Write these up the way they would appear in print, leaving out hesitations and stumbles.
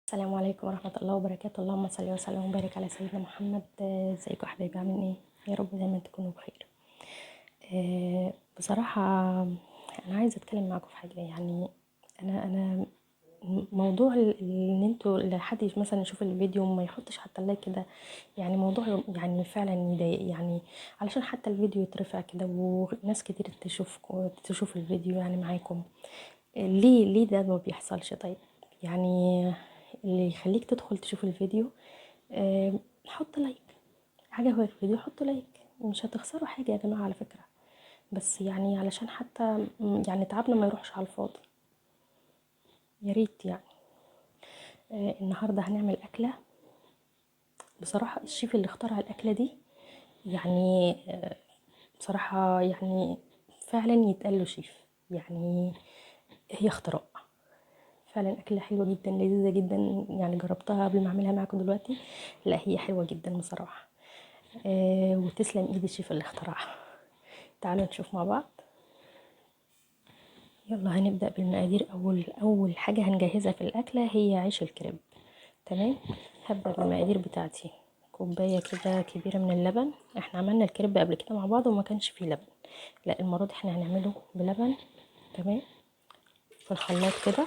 السلام عليكم ورحمة الله وبركاته. اللهم صل وسلم وبارك على سيدنا محمد. ازيكم يا حبايبي، عاملين ايه؟ يا رب دايما تكونوا بخير. بصراحة انا عايزة اتكلم معاكم في حاجة. يعني انا موضوع ان انتوا لحد مثلا يشوف الفيديو وما يحطش حتى ال like كده، يعني موضوع يعني فعلا يضايق، يعني علشان حتى الفيديو يترفع كده وناس كتير تشوف الفيديو يعني معاكم. ليه ده ما بيحصلش؟ طيب يعني اللي يخليك تدخل تشوف الفيديو حط like، عجبك الفيديو حط like، مش هتخسروا حاجة يا جماعة على فكرة، بس يعني علشان حتى يعني تعبنا ما يروحش على الفاضي، يا ريت يعني. النهاردة هنعمل أكلة، بصراحة الشيف اللي اخترع الأكلة دي يعني بصراحة يعني فعلا يتقال له شيف، يعني هي اختراع فعلا. أكلة حلوة جدا، لذيذة جدا، يعني جربتها قبل ما أعملها معاكم دلوقتي، لا هي حلوة جدا بصراحة. وتسلم ايد الشيف اللي اخترعها. تعالوا نشوف مع بعض. يلا هنبدأ بالمقادير. أول حاجة هنجهزها في الأكلة هي عيش الكريب. تمام، هبدأ بالمقادير بتاعتي. كوباية كده كبيرة من اللبن. احنا عملنا الكريب قبل كده مع بعض وما كانش فيه لبن، لا المرة دي احنا هنعمله بلبن. تمام، في الخلاط كده.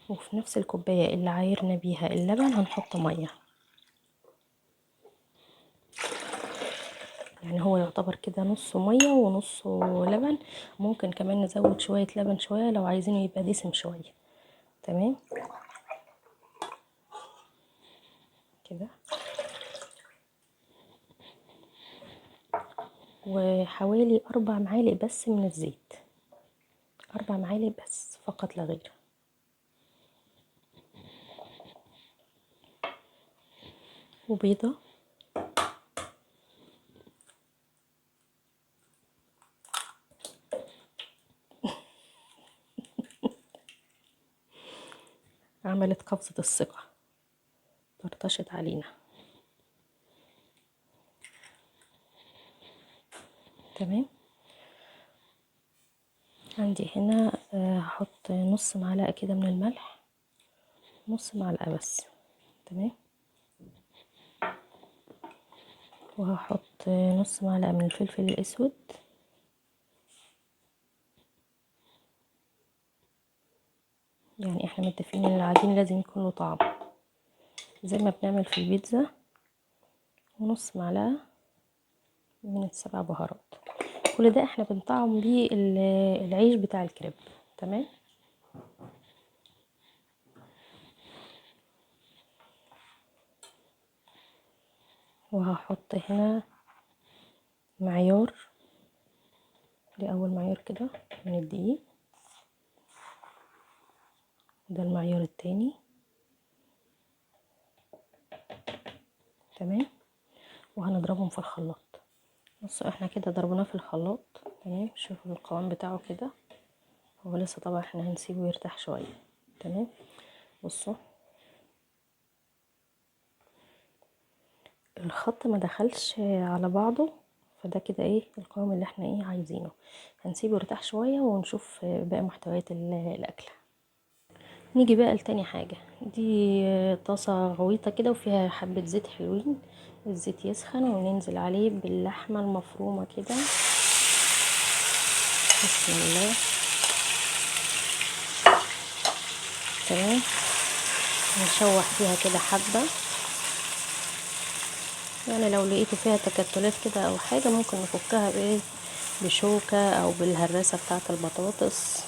وفي نفس الكوباية اللي عايرنا بيها اللبن هنحط مية، يعني هو يعتبر كده نص مية ونص لبن. ممكن كمان نزود شوية لبن شوية لو عايزينه يبقى دسم شوية. تمام كده. وحوالي 4 معالق بس من الزيت، 4 معالق بس فقط لا غير. وبيضة، عملت قفزة الثقة، طرطشت علينا. تمام، عندي هنا هحط نص معلقة كده من الملح، نص معلقة بس. تمام، وهحط نص معلقة من الفلفل الأسود، يعني احنا متفقين ان العجين لازم يكون له طعم زي ما بنعمل في البيتزا. ونص معلقة من ال7 بهارات. كل ده احنا بنطعم بيه العيش بتاع الكريب. تمام، وهحط هنا معيار، دي اول معيار كده من الدقيق، ده المعيار التاني. تمام، وهنضربهم في الخلاط. بصوا احنا كده ضربناه في الخلاط. تمام، شوفوا القوام بتاعه كده، هو لسه طبعا احنا هنسيبه يرتاح شوية. تمام، بصوا الخط ما دخلش على بعضه، فده كده ايه القوام اللي احنا ايه عايزينه. هنسيبه يرتاح شوية ونشوف باقي محتويات الاكلة. نيجي بقى لتاني حاجة. دي طاسة غويطة كده وفيها حبة زيت حلوين. الزيت يسخن وننزل عليه باللحمة المفرومة كده. بسم الله. تمام، نشوح فيها كده حبة، يعني لو لقيتوا فيها تكتلات كده او حاجة ممكن نفكها بايه، بشوكة او بالهراسة بتاعة البطاطس،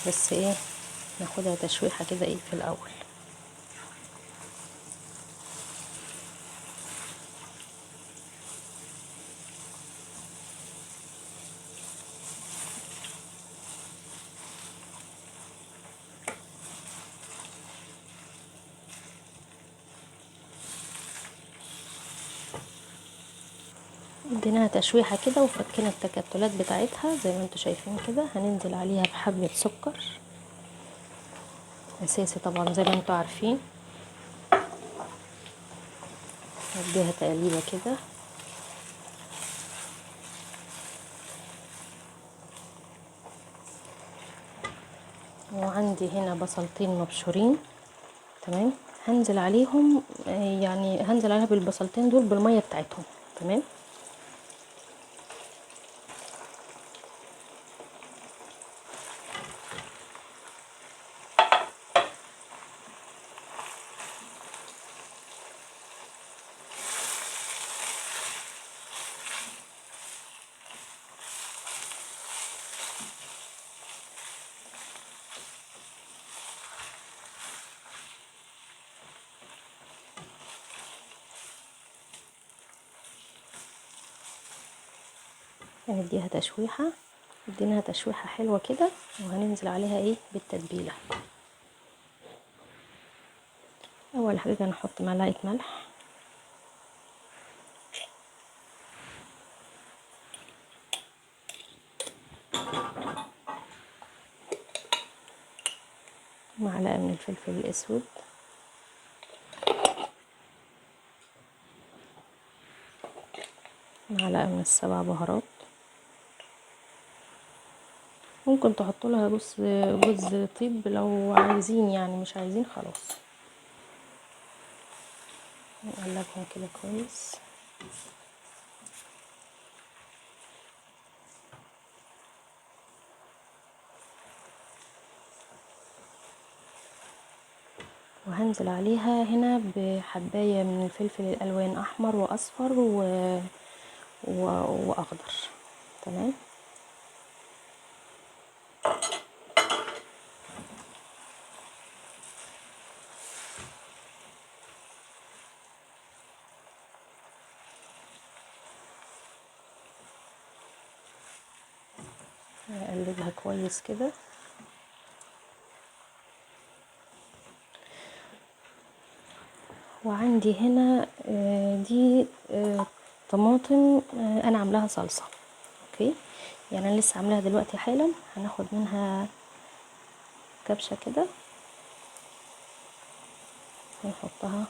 بس ايه ناخدها تشويحة كده ايه في الاول. اديناها تشويحة كده وفكينا التكتلات بتاعتها زي ما انتوا شايفين كده. هننزل عليها بحبة سكر اساسي طبعا زي ما انتوا عارفين. نديها تقليبة كده. وعندي هنا بصلتين مبشورين. تمام، هنزل عليهم، يعني هنزل عليها بالبصلتين دول بالمية بتاعتهم. تمام، هنديها تشويحة، اديناها تشويحة حلوة كده، وهننزل عليها ايه بالتتبيلة. اول حاجة هنحط معلقة ملح، معلقة من الفلفل الاسود، معلقة من السبع بهارات. ممكن تحطوا لها جوز طيب لو عايزين، يعني مش عايزين خلاص. نقلبهم كده كويس. وهنزل عليها هنا بحباية من الفلفل الألوان، أحمر وأصفر وأخضر. تمام، نقلبها كويس كده. وعندي هنا دي طماطم، انا عاملاها صلصة. okay، يعني انا لسه عاملاها دلوقتي حالا. هناخد منها كبشة كده ونحطها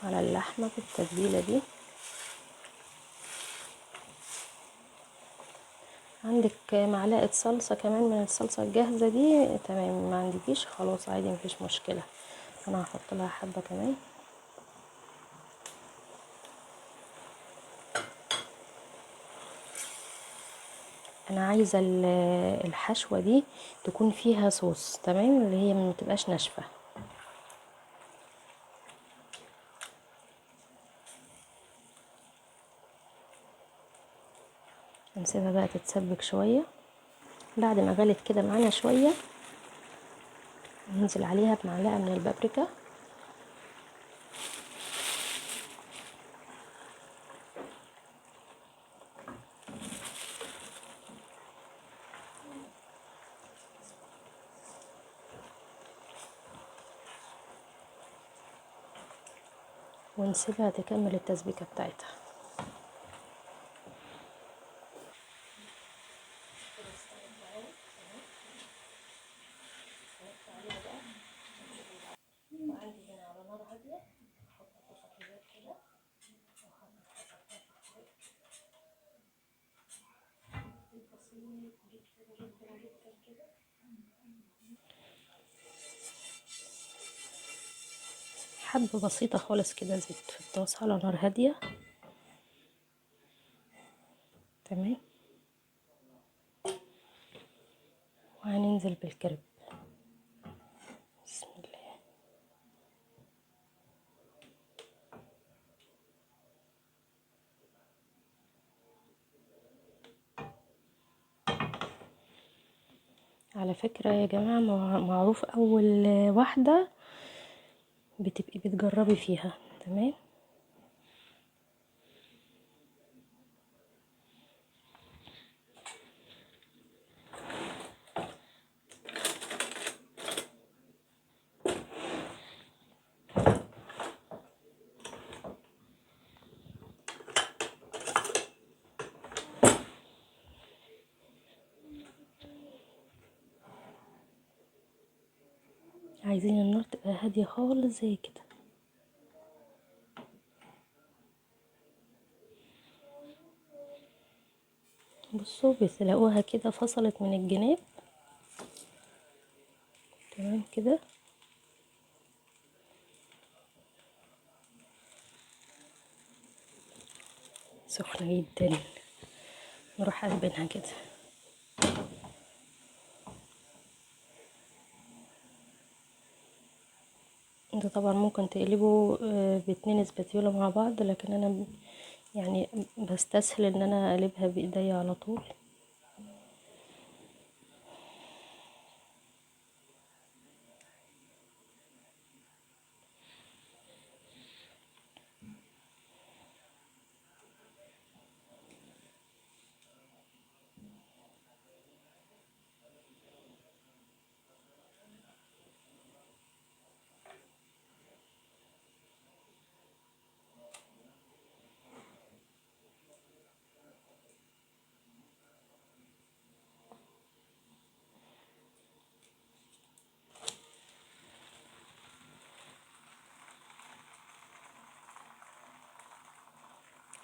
على اللحمة بالتتبيلة دي. عندك معلقة صلصة كمان من الصلصة الجاهزة دي، تمام. ما عندكيش خلاص عادي، مفيش مشكلة. انا هحط لها حبة كمان. انا عايزة الحشوة دي تكون فيها صوص، تمام، اللي هي ما تبقاش ناشفة. نسيبها بقى تتسبك شوية. بعد ما غلت كده معانا شوية، ننزل عليها بمعلقة من البابريكا، ونسيبها تكمل التسبيكة بتاعتها. وعندي هنا على نار هادية هحط الطاسة كده، وهحط بسيط جدا جدا جدا كده. حبة بسيطة خالص كده زيت في الطاسة على نار هادية. تمام، وهننزل بالكرب. بسم الله. على فكرة يا جماعة، معروف أول واحدة بتبقي بتجربي فيها. تمام، عايزين النار تبقى هادية خالص زي كده. بصوا بتلاقوها كده فصلت من الجناب. تمام كده. سخنة جدا، نروح قلبينها كده. انتوا طبعا ممكن تقلبوا باتنين سباتيولا مع بعض، لكن انا يعني بستسهل ان انا اقلبها بايديا على طول.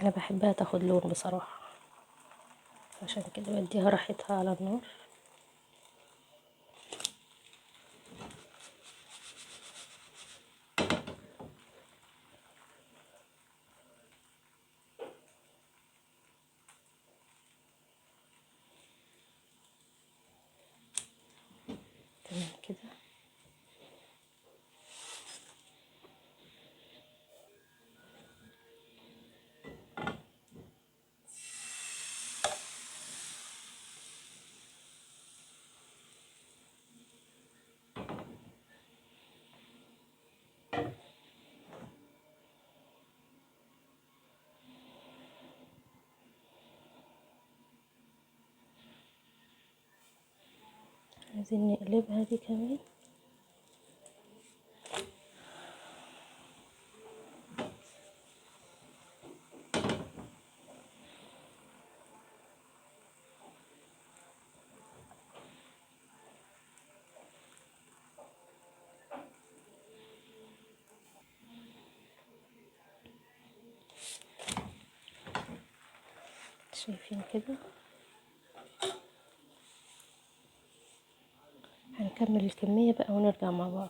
انا بحبها تاخد لون بصراحة، عشان كده بديها راحتها على النار. تمام كده. عايزين نقلبها دي كمان. شايفين كده؟ هنكمل الكمية بقى ونرجع مع بعض.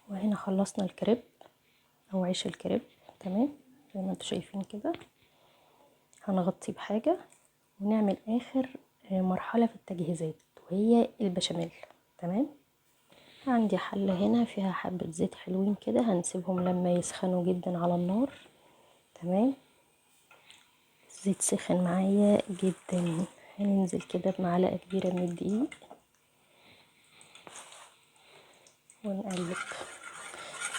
وهنا خلصنا الكريب او عيش الكريب. تمام زي ما انتم شايفين كده. هنغطيه بحاجة ونعمل اخر مرحلة في التجهيزات وهي البشاميل. تمام. عندي حلة هنا فيها حبة زيت حلوين كده، هنسيبهم لما يسخنوا جدا على النار. تمام. الزيت سخن معايا جدا، هننزل كده بمعلقة كبيرة من الدقيق ونقلب.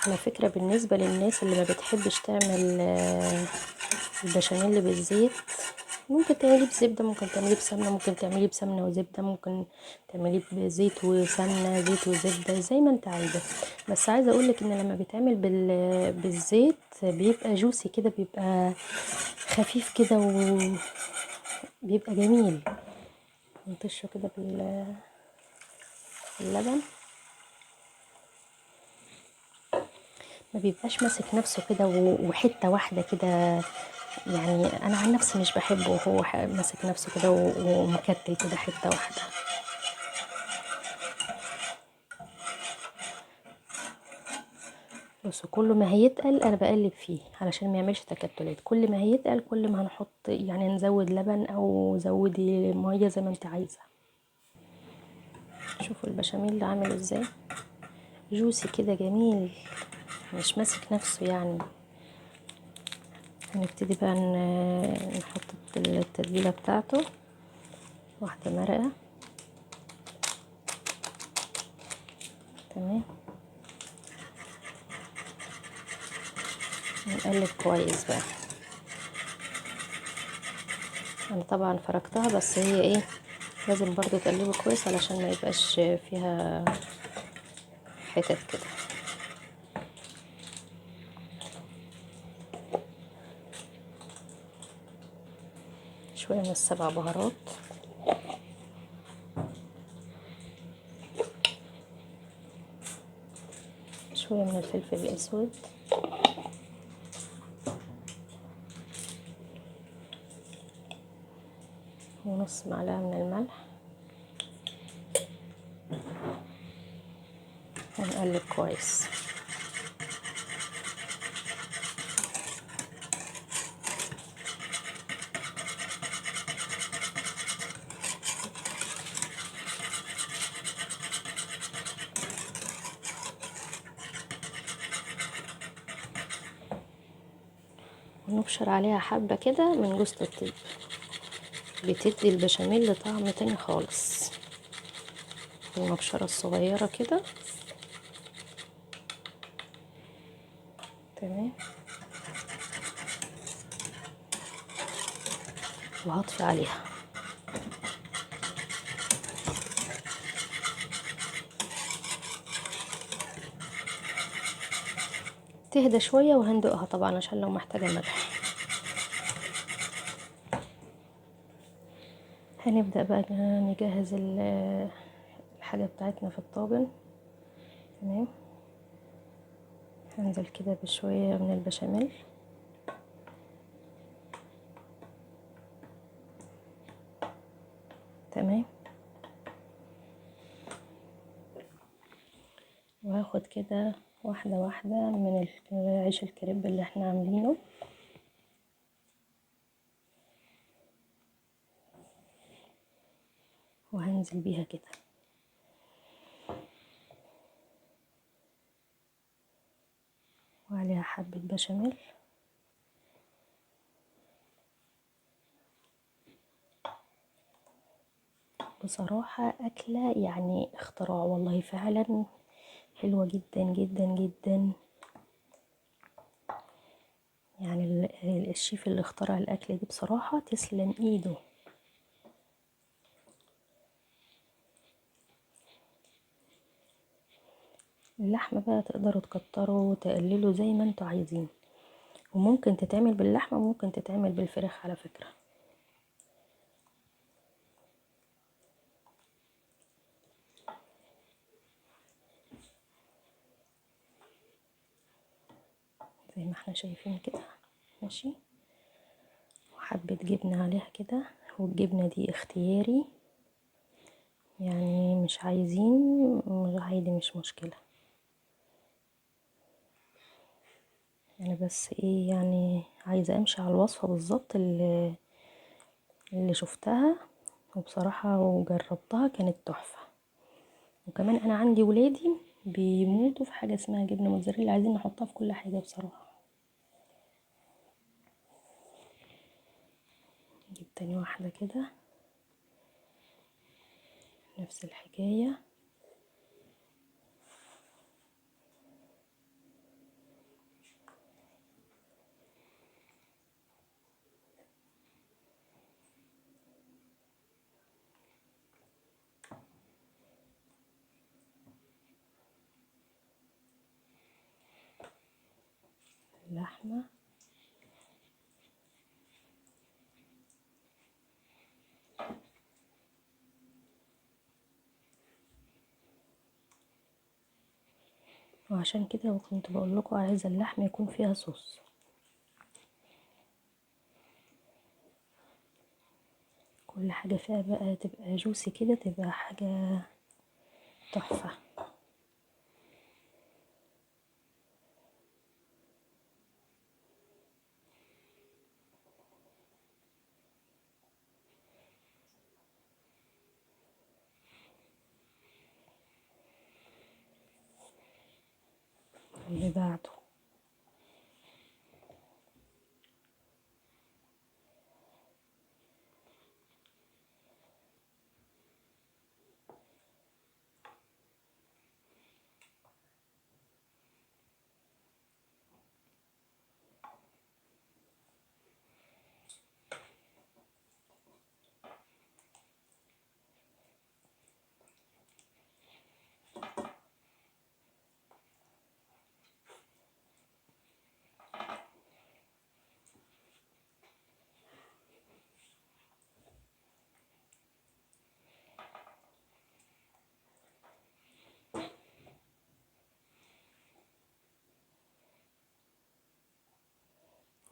على فكرة بالنسبة للناس اللي ما بتحبش تعمل البشاميل بالزيت، ممكن تعمليه بزبدة، ممكن تعمليه بسمنة، ممكن تعمليه بسمنة وزبدة، ممكن تعمليه بزيت وسمنة، زيت وزبدة، زي ما انت عايزة. بس عايزة اقولك ان لما بيتعمل بالزيت بيبقى جوسي كده، بيبقى خفيف كده وبيبقى جميل. نطشه كده باللبن، ما بيبقاش ماسك نفسه كده وحتة واحدة كده. يعني انا عن نفسي مش بحبه وهو ماسك نفسه كده ومكتل كده حتة واحدة. بس كل ما هيتقل انا بقلب فيه علشان ما يعملش تكتلات. كل ما هيتقل كل ما هنحط، يعني نزود لبن او زودي مية زي ما انت عايزه. شوفوا البشاميل عامل ازاي، جوسي كده جميل، مش ماسك نفسه يعني. هنبتدي بقى نحط التتبيله بتاعته. واحدة مرقه، تمام. نقلب كويس بقى. انا طبعا فركتها، بس هي ايه لازم برضو تقلبه كويس علشان ما يبقاش فيها حتت كده. شوية من السبع بهارات، شوية من الفلفل الأسود، ونص معلقة من الملح، ونقلب كويس. ونبشر عليها حبة كده من جوزة الطيب، بتدي البشاميل طعم تاني خالص. المبشرة الصغيرة كده. تمام. وهطفي عليها. تهدى شوية وهندقها طبعا عشان لو محتاجة ملح. هنبدأ بقى نجهز الحاجة بتاعتنا في الطاجن. تمام. هنزل كده بشوية من البشاميل. تمام. وهاخد كده واحدة واحدة من عيش الكريب اللي احنا عاملينه. وهنزل بيها كده. وعليها حبة بشاميل. بصراحة أكلة يعني اختراع والله، فعلا حلوة جدا جدا جدا. يعني الشيف اللي اخترع الأكل دي بصراحة تسلم ايده. اللحمة بقى تقدروا تكتروا وتقللوا زي ما انتوا عايزين، وممكن تتعمل باللحمة وممكن تتعمل بالفراخ على فكرة. زي ما احنا شايفين كده. ماشي. وحبة جبنة عليها كده، والجبنة دي اختياري، يعني مش عايزين عادي مش مشكلة. انا بس ايه يعني عايزة امشي على الوصفة بالظبط اللي شفتها، وبصراحة وجربتها كانت تحفة. وكمان انا عندي ولادي بيموتوا في حاجة اسمها جبنة موتزاريلا، عايزين نحطها في كل حاجة بصراحة. نجيب تاني واحدة كده نفس الحكاية. اللحمة وعشان كده كنت بقول لكم عايزة اللحمة يكون فيها صوص. كل حاجة فيها بقى تبقى جوسي كده، تبقى حاجة تحفة. اللي بعده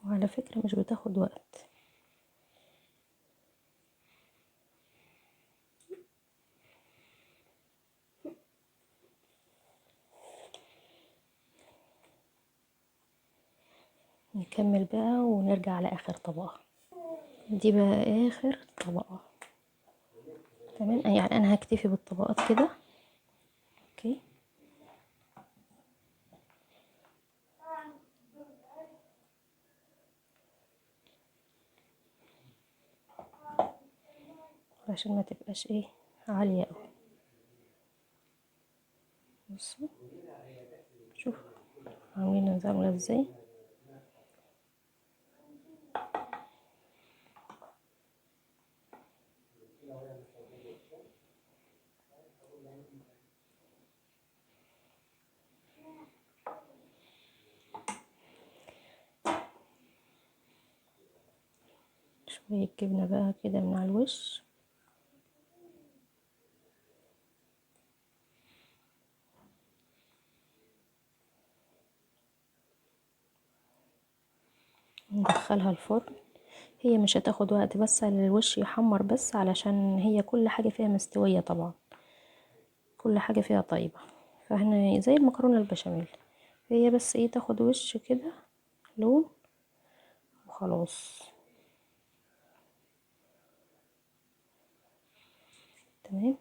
وعلى فكرة مش بتاخد وقت. نكمل بقى ونرجع على اخر طبقة. دي بقى اخر طبقة. تمام، يعني انا هكتفي بالطبقات كده. okay، عشان ما تبقاش ايه عالية قوي. بصوا شوف عاملين عاملة ازاي. شوية جبنة بقى كده من على الوش. ندخلها الفرن، هي مش هتاخد وقت، بس على الوش يحمر بس، علشان هي كل حاجة فيها مستوية طبعا، كل حاجة فيها طيبة. فاحنا زي المكرونة البشاميل، هي بس ايه تاخد وش كده لون وخلاص. تمام،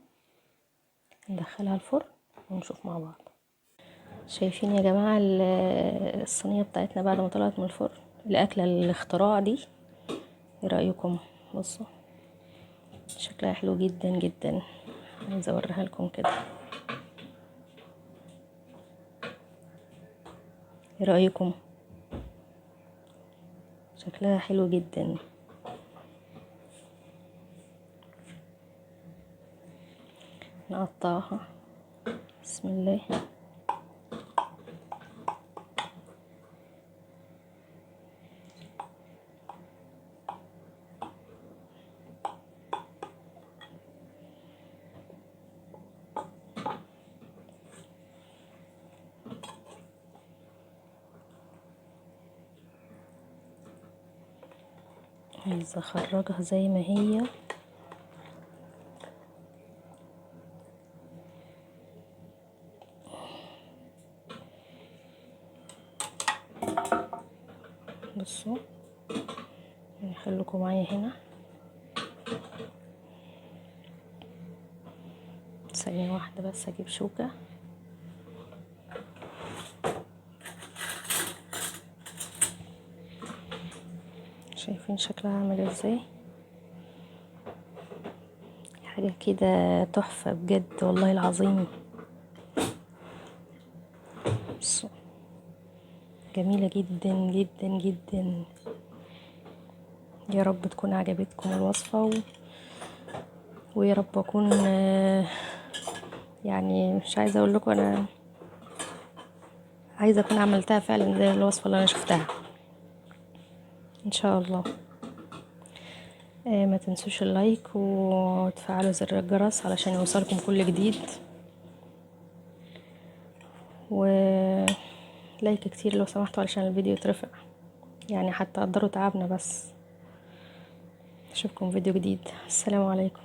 ندخلها الفرن ونشوف مع بعض. شايفين يا جماعة الصينية بتاعتنا بعد ما طلعت من الفرن، الأكلة الاختراع دي، ايه رأيكم؟ بصوا شكلها حلو جدا جدا، عايزة اوريها لكم كده. ايه رأيكم؟ شكلها حلو جدا. نقطعها، بسم الله. عايزة اخرجها زي ما هي. بصوا خليكم معايا هنا ثانية واحدة بس، اجيب شوكة. شايفين شكلها عامل ازاي؟ حاجة كده تحفة بجد والله العظيم. بصوا جميلة جدا جدا جدا. يا رب تكون عجبتكم الوصفة، ويا رب اكون يعني مش عايزة اقول لكم، انا عايزة اكون عملتها فعلا زي الوصفة اللي انا شفتها ان شاء الله. ما تنسوش اللايك وتفعلوا زر الجرس علشان يوصلكم كل جديد، و like كتير لو سمحتوا علشان الفيديو يترفع، يعني حتى قدروا تعبنا. بس اشوفكم فيديو جديد. السلام عليكم.